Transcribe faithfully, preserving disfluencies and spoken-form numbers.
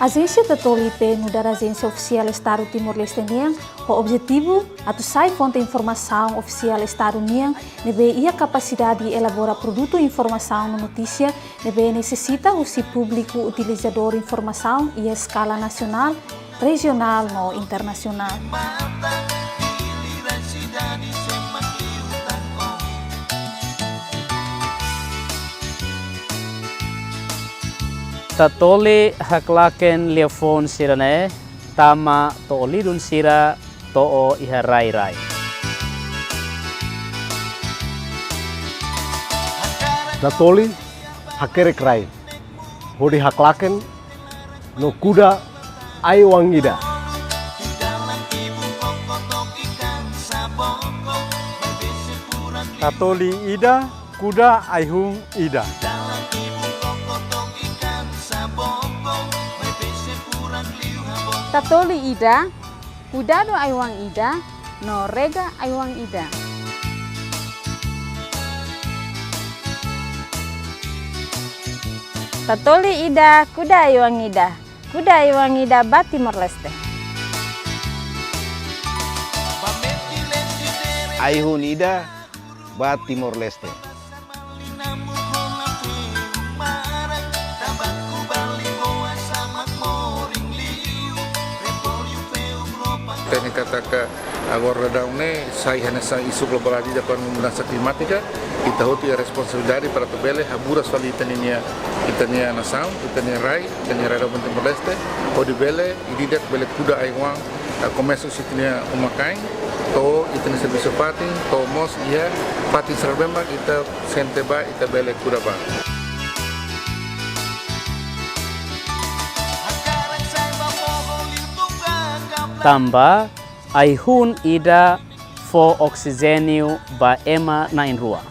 Ajénsia Tatoli P nu'udar ajénsia ofisiál Estadu Timor-Leste nian, ho objetivu atu sai fonte informasaun ofisiál Estadu nian, ne'ebé iha kapasidade elabora produtu informasaun no notísia ne'ebé nesesita husi públiku utilizadór informasaun iha eskala nasionál, rejionál no internasionál. Tatoli haklaken liafuan sira-ne'e tama to'o lidun sira to'o iha rai-rai. Tatoli hakerek rai hodi haklaken no kuda ai-oan ida. Tatoli ida, kuda ai-hun ida. Tatoli ida, kuda ai-oan ida, no rega ai-oan ida. Tatoli ida, kuda ai-oan ida, kuda ai-oan ida ba Timor-Leste. Ai-hun ida ba Timor-Leste. Téknika taka agora daudaun ne'e sai hanesan isu globál ida kona-ba mudansa klimátika, ita hotu iha responsabilidade para atu bele haburas fali ita-nia, ita-nia nasaun, ita-nia rai, ita-nia rai doben Timor-Leste, hodi bele, ida-idak bele kuda ai-oan, eh, komesa husi ita-nia uma-kain, to'o ita-nia servisu fatin, to'o mós iha fatin sira ne'ebé mak ita sente ba, ita bele kuda ba. Tanba ai-hun ida fó oksijéniu ba ema na'in-rua.